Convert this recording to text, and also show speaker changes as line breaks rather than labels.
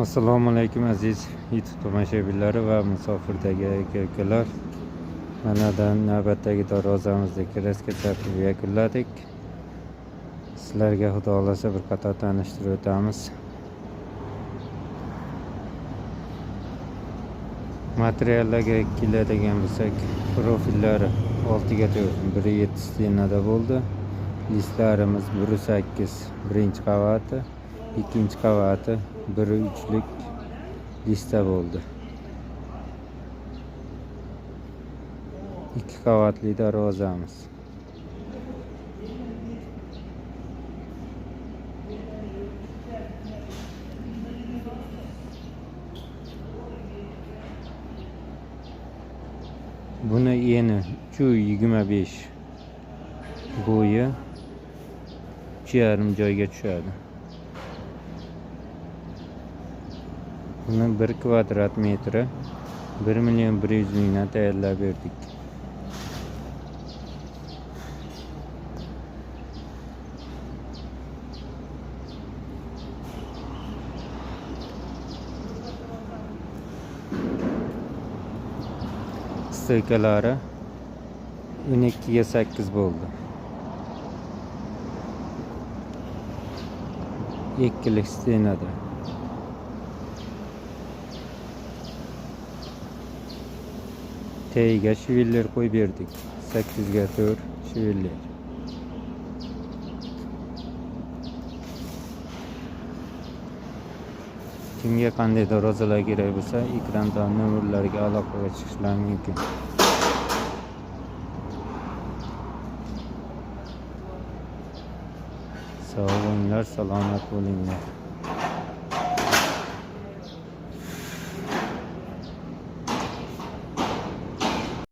Assalomu alaykum, aziz YouTube tomoshabinlari va musofirdagi aka ukalar. Mana navbatdagi darvozamizni kraska chaqib yakunladik. Sizlarga, xudo xohlasa, bir qator tanishtirib o'tamiz. Materiallarga keladigan bo'lsak, profillari 6 ga 4, 1,7 стена da bo'ldi. Listlarimiz 1,8 birinchi qavati, ikkinchi qavati 1,3lik lista bo'ldi. Ikki qavatli darvozamiz. Buni eni 3,25, bo'yi 3,5 joyga tushadi. Buni 1 kvadrat metri 1 100 000 dan tayyorlab berdik. Стойка lari 12 ga 8 bo'ldi. Ikkilik стена da. Tagiga швеллер qo'yib berdik. 8 ga 4 швеллер. Kimga qanday darvozalar kerak bo'lsa, ekranda nomerlarga aloqaga chiqishlari mumkin. Sog' bo'linglar, salomat bo'linglar.